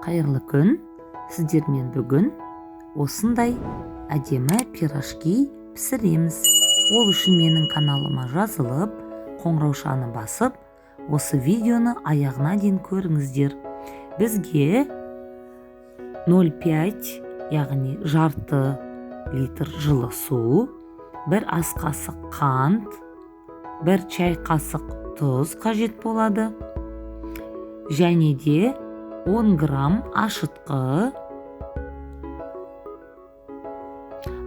Қайырлы күн! Сіздермен бүгін осындай әдемі пирожки пісіреміз. Ол үшін менің каналыма жазылып, қоңыраушаны басып, осы видеоны аяғына дейін көріңіздер. Бізге 0,5, яғни жарты литр жылы су, бір ас қасық қант, бір чай қасық тұз қажет болады. Және де 10 грамм ашытқы.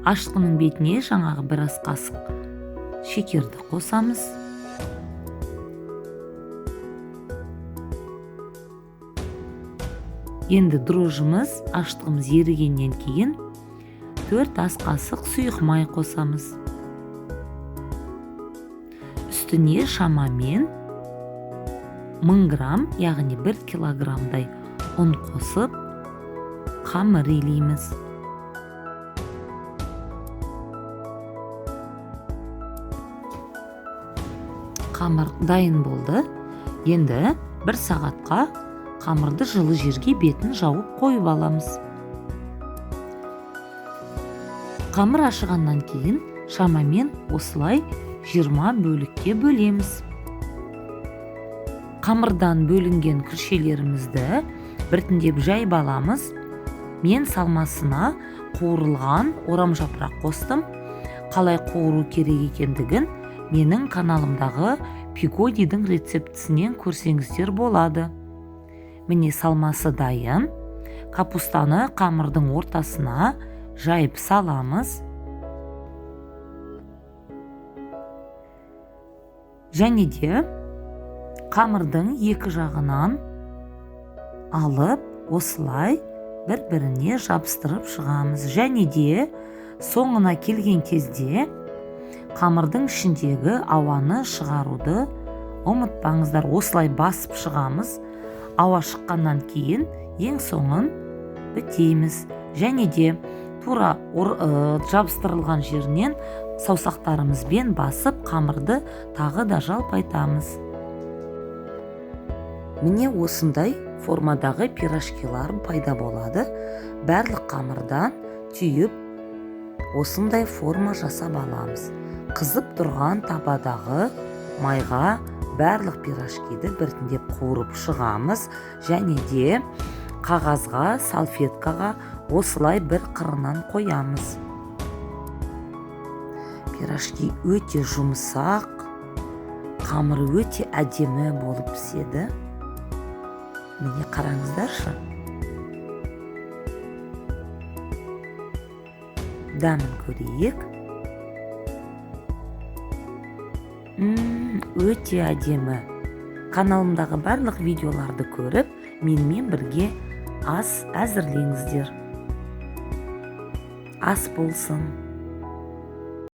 Ашытқының бетіне жаңағы бір ас қасық шекерді қосамыз. Енді дрожжымыз, ашытқымыз ерігеннен кейін 4 ас қасық сұйық май қосамыз. Үстіне шамамен 1000 грамм, яғни 1 килограммдай ұн қосып, қамыр илейміз. Қамыр дайын болды. Енді 1 сағатқа қамырды жылы жерге бетін жауып қойып аламыз. Қамыр ашығаннан кейін шамамен осылай 20 бөлікке бөлеміз. Қамырдан бөлінген күршелерімізді біртіндеп жайып аламыз. Мен салмасына қуырылған орам жапырақ қостым. Қалай қуыру керек екендігін менің каналымдағы пигодидің рецептісінен көрсеңіздер болады. Міне, салмасы дайын. Капустаны қамырдың ортасына жайып саламыз. Және де қамырдың екі жағынан алып, осылай бір-біріне жабыстырып шығамыз. Және де соңына келген кезде қамырдың ішіндегі ауаны шығаруды ұмытпаңыздар. Осылай басып шығамыз. Ауа шыққаннан кейін ең соңын бітейміз. Және де тура жабыстырылған жерінен саусақтарымызбен басып қамырды тағы да жалпайтамыз. Міне, осындай формадағы пирожкилар пайда болады. Барлық қамырдан түйіп осындай форма жасап аламыз. Қызып тұрған табадағы майға барлық пирожкиді біртіндеп қуырып шығамыз. Және де қағазға, салфеткаға осылай бір қырынан қоямыз. Пирожки өте жұмсақ, қамыры өте әдемі болып піседі. Міне, қараңыздаршы. Дәмін көрейік. Өте әдемі. Каналымдағы барлық видеоларды көріп, менімен бірге ас әзірлеңіздер. Ас болсын.